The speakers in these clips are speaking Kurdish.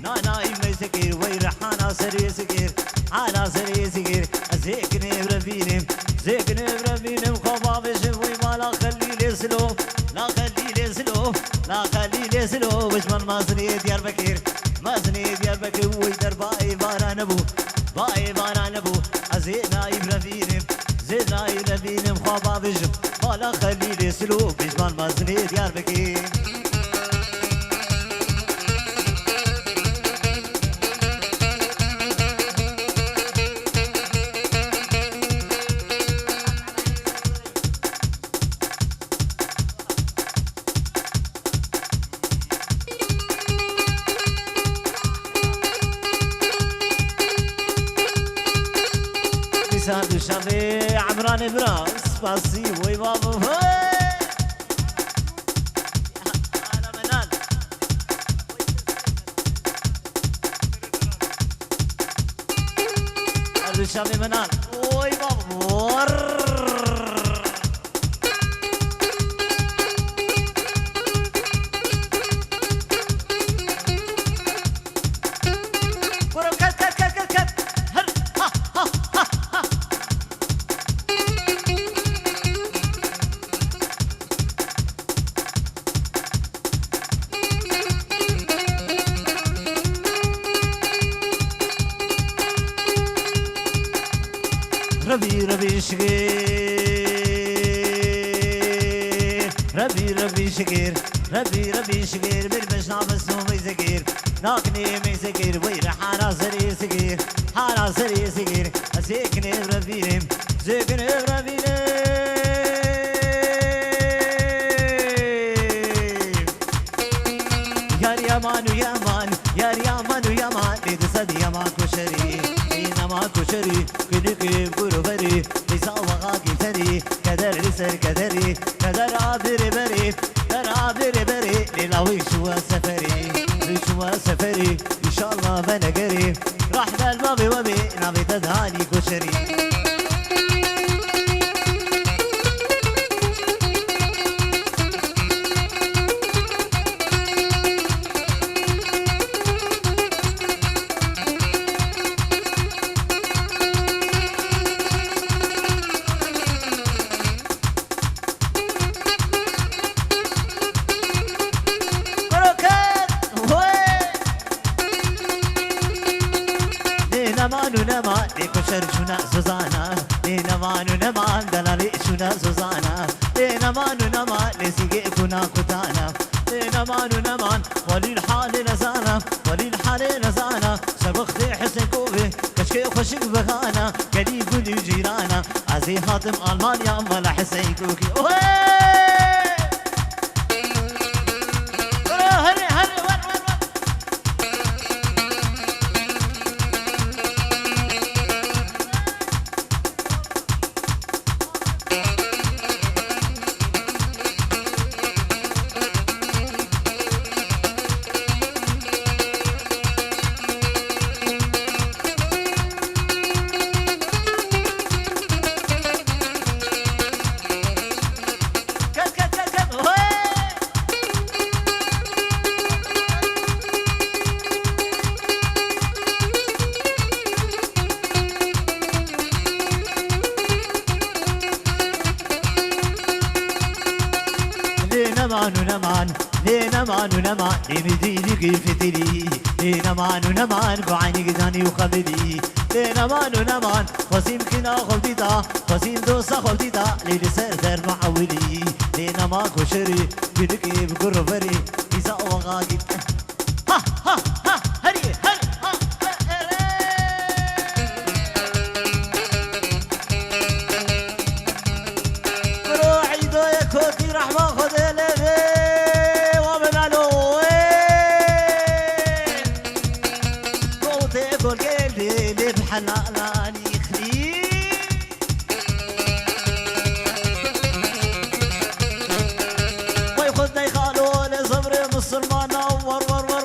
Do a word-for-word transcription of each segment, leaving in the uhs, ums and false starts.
Nanayî me zikir, wey rihana serê zikir, hana serê zikir. Ez zêkinê revînim, zêkinê revînim, xwe bavêjim, wey mala Xelîlê Zilo, la Xelîlê Zilo, la Xelîlê Zilo, wejman mazinê Diyarbekir, mazinê Diyarbekir, wey der bayê vara nebû, bayê vara nebû. Ez ê nayî revînim, zê nayî revînim, xwe bavêjim, mala Xelîlê Zilo, wejman mazinê Diyarbekir. Dîsa duşemê Emranê bira, spasî, wey babo, hey! Ana Menan. Duşemê Menan. Wey babo. Kuro ket, ket, ket, ket, ket. Her, ha, ha, ha, ha. Rebî, rebî şigir, rebî, rebî şigir, rebî, rebî şigir, bir beş nabes û meyzegir, naknê meyzegir, wey re hara serê zigir, hara serê zigir, ez ê kinê revînim, zê kinê revînim. Yar yaman û yaman, yar yaman û yaman, lê di sed yaman koşerî, ê nema koşerî, kinikê guroverî, lê sawaxa gîterî, keder li ser kederî, keder a birê berê, der a birê berê, lê lawê şuwa seferî, lê şuwa seferî, înşallah venegerî, rahmel mavê wemê, navê te danî koşerî. Kuro ket, hoy! Lê neman û neman, lê koşer çûna zozana. Lê neman û neman, delalê çûna zozana. Lê neman û neman, lê zîgê kuna kutana. Lê neman û neman, Xwelîl halê nezana, Xwelîl halê nezana. Ser wextê Hesên Kovê, keçkê xweşik vexana. Gelî gund û cîrana, ez ê hatim Almanya, mala Hesên Kokî. Ohe! Herê, herê, wer, wer, wer. Ket, ket, ket, ket. Hey! Lê neman û neman, lê neman û neman, lê min dîlî gî fitilî. Lê neman û neman, ku eynî gidanî û xebilî. Lê neman û neman, xwezîm kîna xwe dîta, xwezîm dosta xwe dîta, lê li ser derma ewilî. Lê nema koşerî, gidikê bi guroverî, îza waxa gî. Ha, ha, ha, herî, her, ha, he, here. Bro, Îdoyê Kotî rehma Xwedê lê bê, wa min alo, wê. Gotê gol gelê lê bi helalî xlî. Vay xwedê xalo lê zevrê misilmana, war, war, war.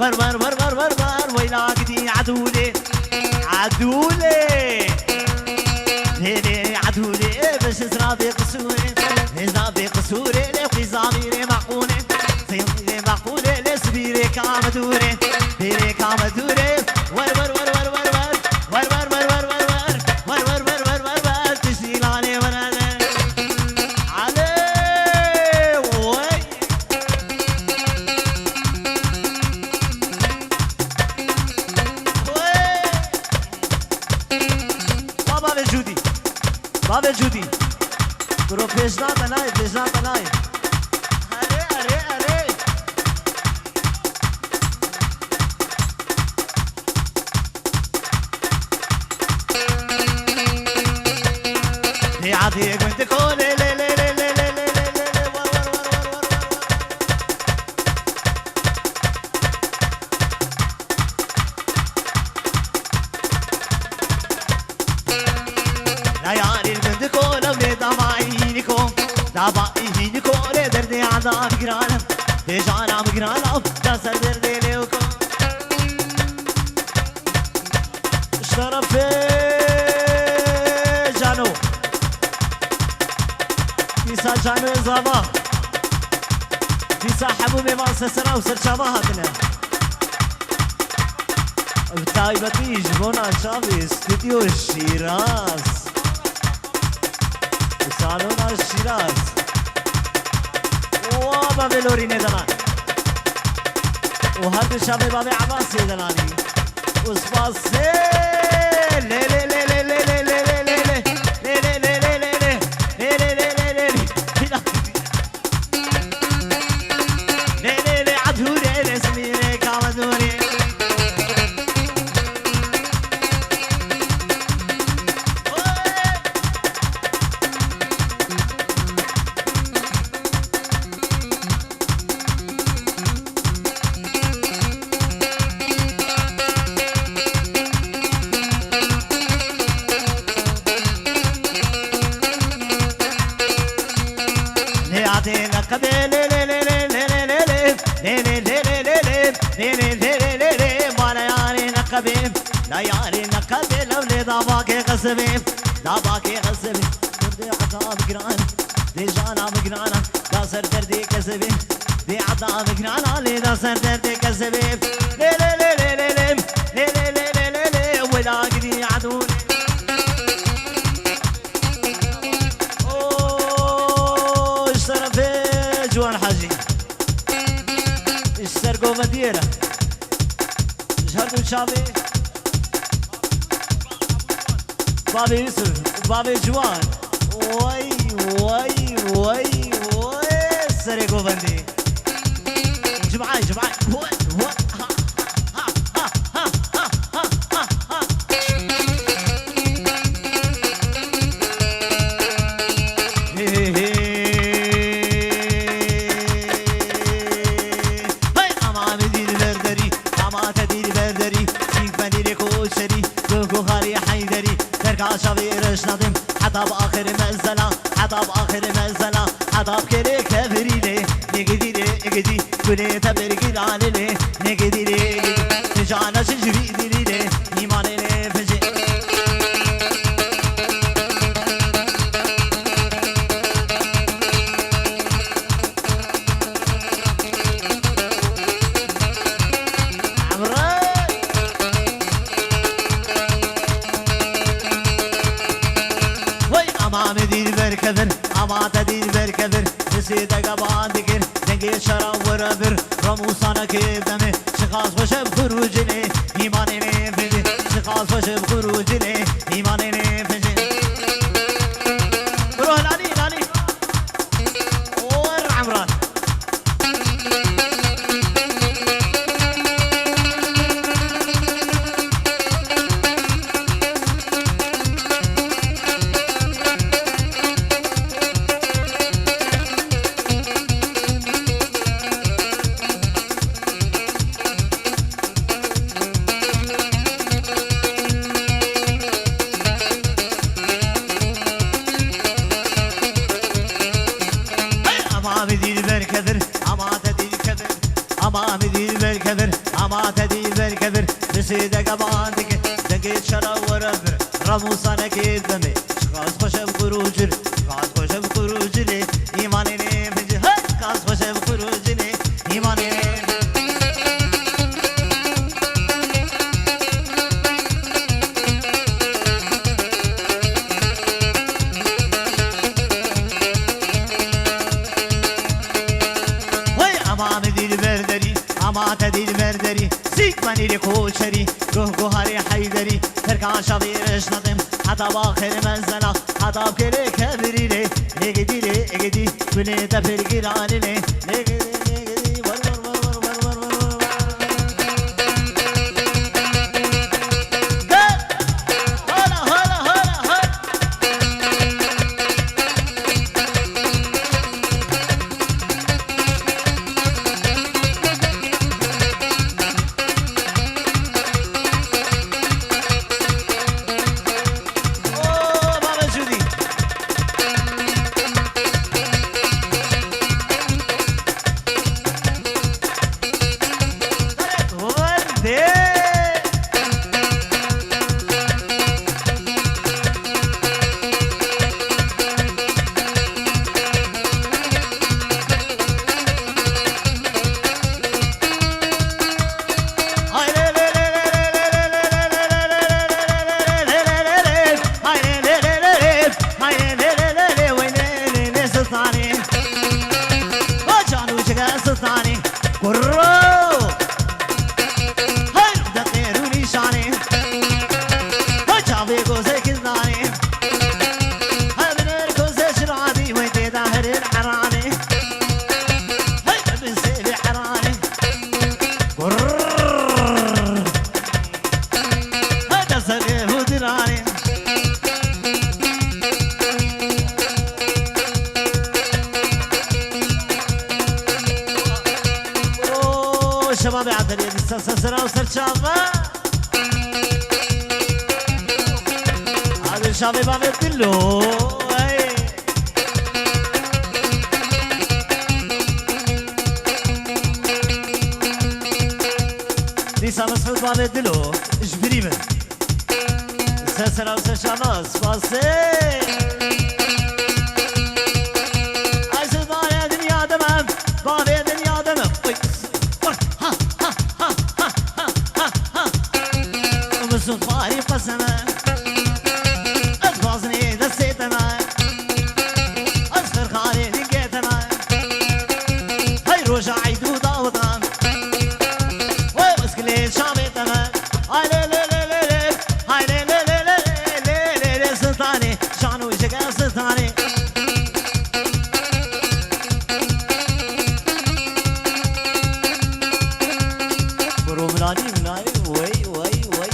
Wer wer wer wer wer wer. Weyla gidî Edûlê. Edûlê. Lê lê Edûlê. Bi ji zirabê qisûrê. Lê zirabê qisûrê. Lê xwîzanî lê meqûlê. Xwîzanî lê meqûlê. Lê sibîrê ka me dûrê. Bîrê ka me dûrê. Wer wer wer wer wer wer. Wer wer wer wer wer wer. Wer wer wer wer wer wer. Tijî lalê were de. Alê. Wey. Wey. Baba ve Cudî. Bavê Cudî. Bro, pêş nade nayê, pêş nade nayê. Erê, erê, erê. Neyadê gund kolê, lê, lê, lê, lê, lê, lê, lê, lê, lê, lê, war, war, war. La yarî gund kolê, lê dama îhînî ko. Dama îhînî kolê, derdê adam giranem. Dê canam giranem, da ser derdê lê ko. Şerefê Cano. Dîsa Cano Zava. Dîsa hemû mêvan sesera û serçava hatine. Bi taybetî ji bona çavê Stûdyo Şîraz. Salona Şîraz. Wa bavê Lorînê delan. Û her du çavê bavê Ebasê delanî. Û spasê. Lê, lê, lê. Lê, lê, lê, adûrê, lê, simîrê, kavadûrê. Lê adê neqebê lê lê lê lê lê lê lê lê. Lê lê lê lê lê lê. Lê lê lê lê lê lê. Mala yarê neqebê. La yarê neqebê lew lê davakê qesibê. Davakê qesibê. Derdê edab girana. Dê jana min girana. Da ser derdê kezebê. Dê edab girana lê da ser derdê kezebê. Lê lê lê lê lê lê. Lê lê lê lê lê lê. Wela gidî edûnê. Oy, şerefê Ciwan Hacî. Ji ser govendiyê re. Ji her du çavê. Bavê Yusuf, bavê Ciwan. Way, way, way, way. Serê govendê. Cumay, cumay. What, what? Ha, ha, ha. Hey, hey, hey. Hey, ama me dîl berderî, ama te dîl berderî. Çîk benî lê koçerî, guh guharî heyderî. Terka çavê reş nadim, heta bi axir mezela, heta bi axir mezela. Heta bi kêlê kevirî lê, nêgidî lê, gidî. Gulê te bergî lalê lê, nêgidî lê, gidî. Ticana çi civî dîlî lê, îmanê lê ficê. Emre. Wey, ama me dîl ber kevir, ama te dîl ber kevir. Misê te geban dikir, dengê şera were bir. Ramûsana kêf demê, çiqas xweş e bi xurûcilê. Îmanê lê ficê, çiqas xweş e bi xurûcilê. Îmanê lê ficê. Bro, Lalî, Lalî. Or Emran. Ama me dîl ber kevir, ama te dîl kevir. Ama me dîl ber kevir, ama te dîl ber kevir. Misê te geban dike, dengê şera were bir. Ramûsanekê demê, çiqas xweş e bi xurûcil, çiqas xweş e bi xurûcilê. Îmanê nê ficê, hey, çiqas xweş e bi xurûcilê. Îmanê nê Wey, ama me dîl berderî, ama te dîl berderî. Sîk benî lê koçerî, guh guharê heyderî. Terka şavê reş nadim, heta baxir mezela, heta kêlê kevirî lê. Lê gidî lê, gidî, gulê te pêr giranî lê. Lê gidî, lê gidî, war, war, war. Gel! Hala, hala, hala, hala. Oo, baba Cudî. Kurro! Hey, de xêr û nîşanê. Hey, çavê gozê kindanê. Hey, binêr gozê şiradî, wey tê de herên eranê. Hey, bin sêvê eranê. Kurr. Hey, de serê û diranê. Oo, şebabê Edirê, dîsa ser sera û ser çava. Hadi şavê bavê Dilo, hey. Dîsa Mesûd bavê Dilo, ji birî min. Ser sera û ser şava, spasê. Ay, siz bavê dinya de me, bavê dinya de me. Oy, oy, ha, ha. Min zûfarî qeseme. Ez bazinê destê te me. Ez firxarê ningê te me. Hey roja eyd û daweta. Wey eskilê çavê te me. Ay lê lê lê lê lê. Ay lê lê lê lê lê lê lê lê Sultanê. Şan û jege Sultanê. Bro minanî minanî wey wey wey.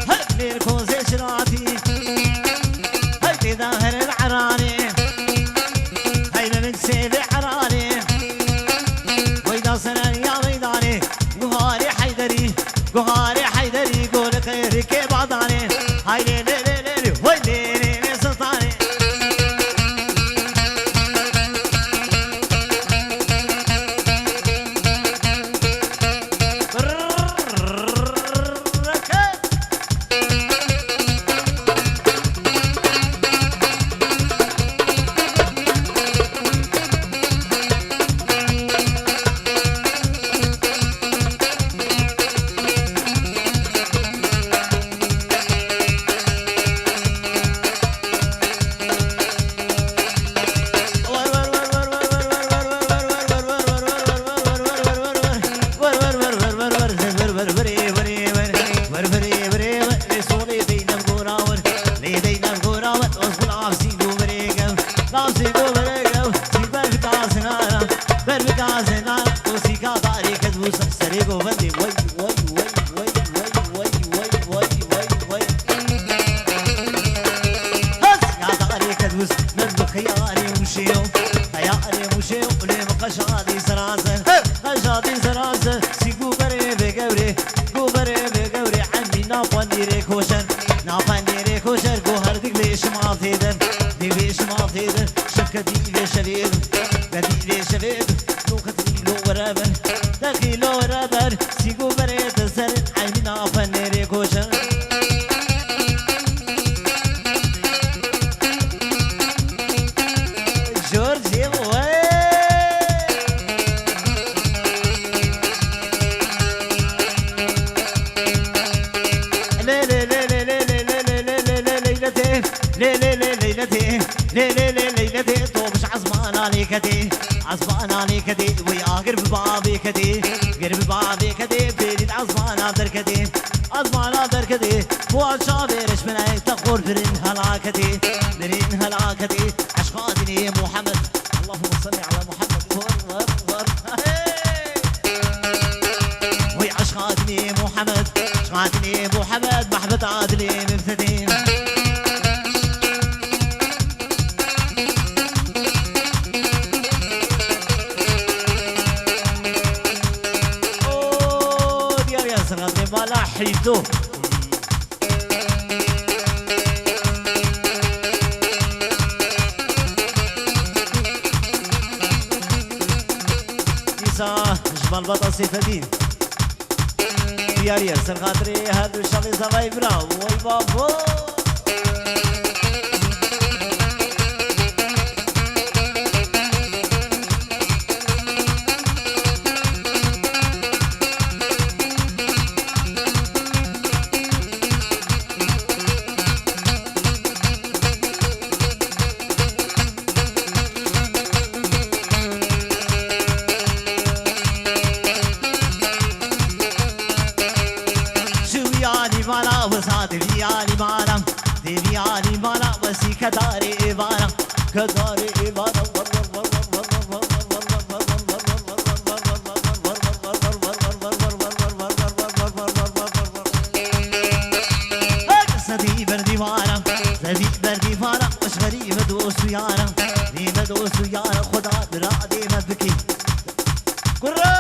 Hey, lêr kozê şiratî. Hey, têda herin eranê. Hey, nenik sêvê eranê. Weyda senen ya meydanê. Guharê Heyderî, guharê Heyderî, gol qêrikê badanê. Hey, lê, lê, lê, lê, lê, hey, lê, lê, lê, sultanê. Serê govendê, wey, wey, wey. Hes ya darê kedwis, min bi xiyarê mûşê yo, xeyarê mûşê yo, lê min qeşa dî seraser, qeşa dî seraser, sî ku berê vê gewrê, ku berê vê gewrê, emî na pendîrê koşer, na pendîrê koşer, ku her dik lê şima têden. Şima têdir, şev kedî vê şevê, kedî vê şevê, lo xetirî lo were ber, dexî lo were ber, sîgo berê te ser, eynî nafe nêrê koşe. Jorjê we. Lê, lê, lê, lê, lê, lê, lê, lê, lê, lê, lê, lê, Leyletê, lê, lê, lê, Leyletê, lê, lê, lê, Leyletê, to bi ji ezmana lê ketê, ezmana lê ketê, wê agir bi bavê ketê, gir bi bavê ketê, bêrî di ezmana derketê, ezmana derketê, bu çavê reşmenayê te xor birin helaketê, birin helaketê, eşqa dinê Muhammed. Allahümme salli ala Muhammed. Vur, vur, vur. Hey! Vay aşk adli Muhammed, aşk adli Muhammed, Mehmet adli müftedim. O diyar ya sanatê mala Heyto. Dîsa ji malbata Seyfedîn. Diyar ye, ser xatirê her du şevê zavayê bira. Way babo. Şiwiya lîmana wisa diviya lîmana, diviya lîmana wesî kedarê êvana, kedarê êvana. Sedî berdîvana, sedî berdîvana, weşxerî me dost û yara, nî me dost û yara, Xweda miradê me bikî. Kuro!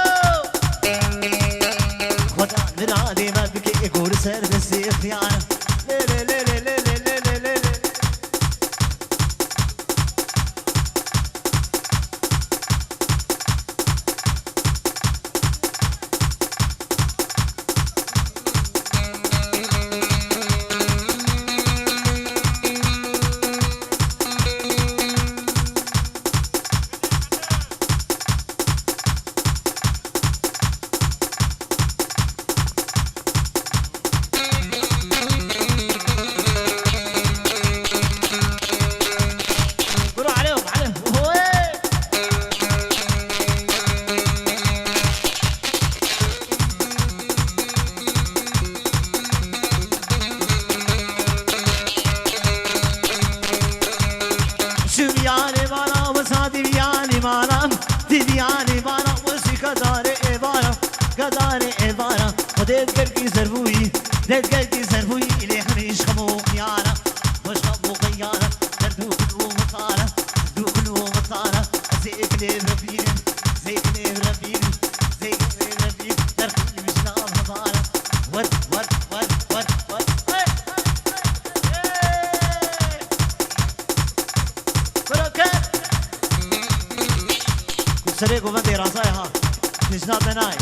Xweda miradê me bikî, gor ser destê ixtiyara. Lê, lê, lê. Kuro aleyh, aleyh. Oy! Şiviyanê mala wisa diviyanê mala, diviyanê mala wisi kedarê êvara, kedarê êvara. O dezgelkî servûyî, dezgelkî servûyî lê hemî ji xemo qiyara, bo ji xemo qiyara. Derd û kul û mitara, dû kul û mitara. Zêkilê vebîrin, zêkilê vebîrin, zêkilê vebîrin. Derxî min ji nav hevara. Wet, wet, wet, wet, wet. Hey! Hey! Hey! Hey! Bırakın! Ku serê govendê razayê ha. Tijna benay.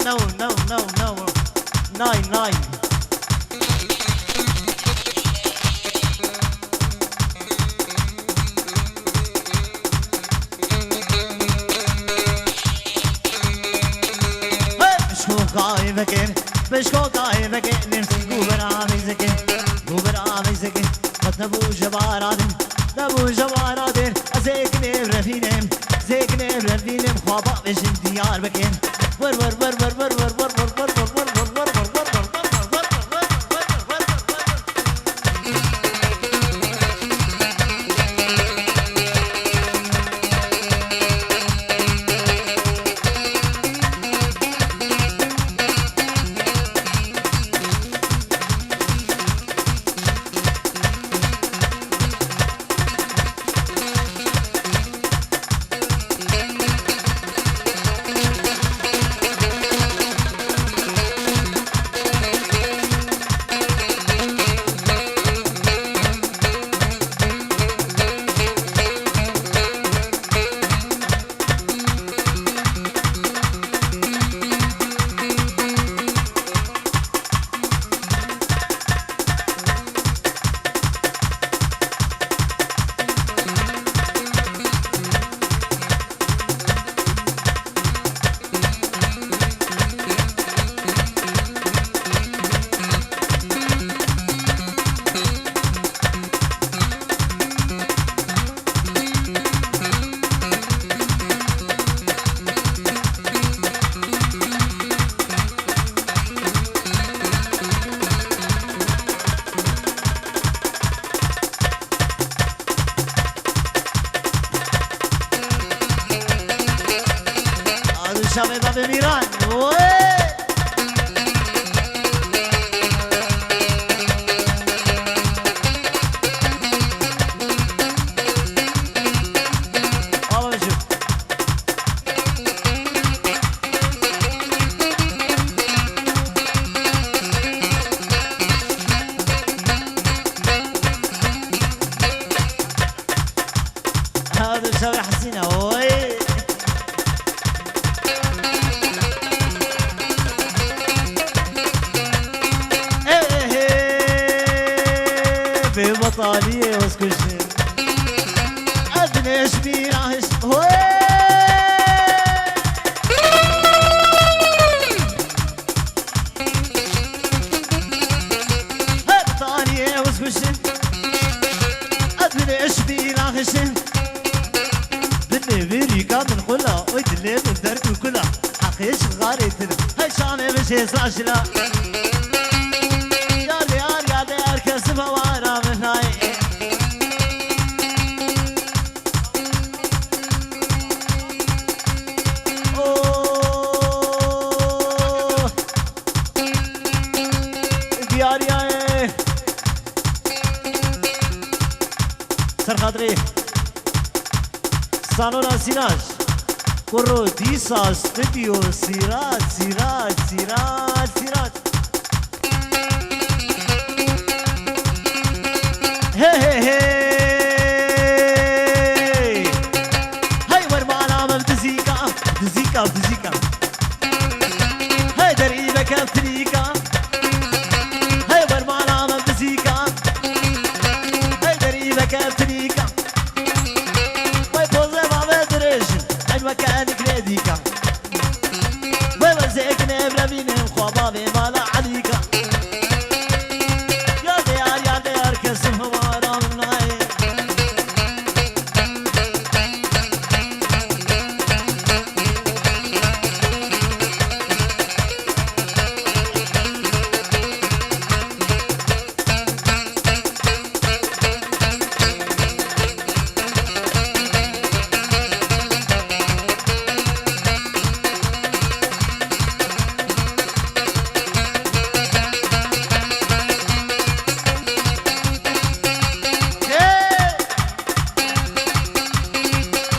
No, no, no, no. Nay, nay. Hey! Şoka eveke. Pişkoka êvekê nêmsî gû bira mêzekê, gû bira mêzekê. Qet nebû ji bara din, nebû ji bara din. Ez ê kinê revînim, zê kinê revînim. Xwe bavêjin diyar bikin. Wer, wer, wer. Çavê bavê Mîran. Wê! Ava bijî. Hadi şevê Hesîne, oy. Ê, ê, hê, bê betaliyê ez kuştim. Ez neşmî nahiş, oy. Her taniyê ez kuştim. Ez bile eşbî naxiştim. Binê vêrîka min xula, oy dilê min derd û kula. Heqê şixarê tine, hey şamê min şêsa şila. Yar yar yar de her kes bawara min nayê. Oh. Diyariyayê. Serxatirê. Salona Sîrac. Kuro dîsa stûdyo Sîrac, Sîrac, Sîrac, Sîrac. Hey, hey, hey. Hey, wer mala min dizîka, dizîka, dizîka. Hey, derî veke finîka. Hey, wer mala min dizîka. Hey, derî veke finîka. Wey poze bavê dirêj, ey weke enik lê dîka. Wey wezêk nêvrevînim xwe bavê mala Elîka. Ya diyar, ya diyar, kesim hewara min nayê.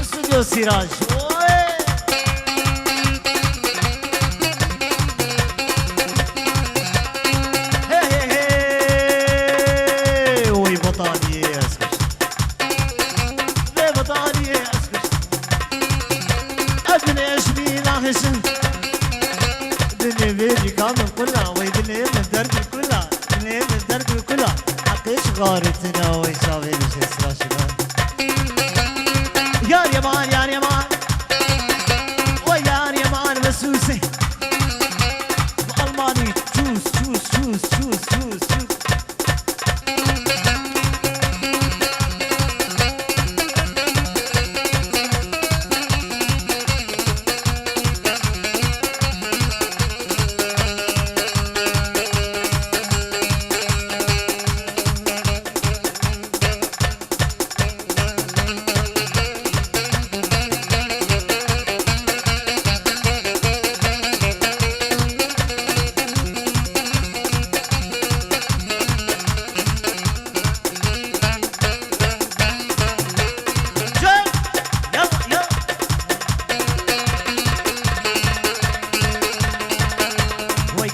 Stûdyo Sîrac. Oy! Hey, hey, hey! Oy, betaliyê ez kuştim. Vê betaliyê ez kuştim. Ez binê eşbî naxişim. Dinê vê dîka min qula, wey dinê min derd kula. Dinê min derd kula. Heqê şixarê tine, wey çavê min şêsa şila. Yar yaman, yar yaman. Oy yar yaman, mesûsê. Bi Almanî, çûs, çûs, çûs, çûs, çûs, çûs.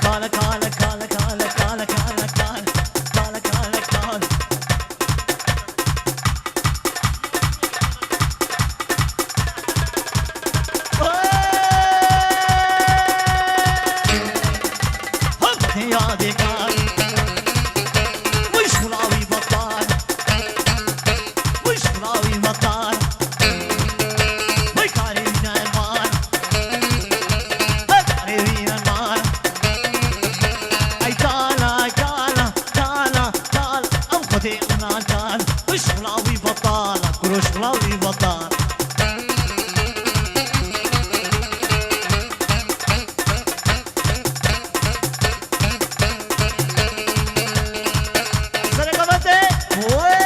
Tala, tala, tala, ew xwedê û nal tal, wişxula wî betal, kuro şixula wî betal. Sereka vete. Wee!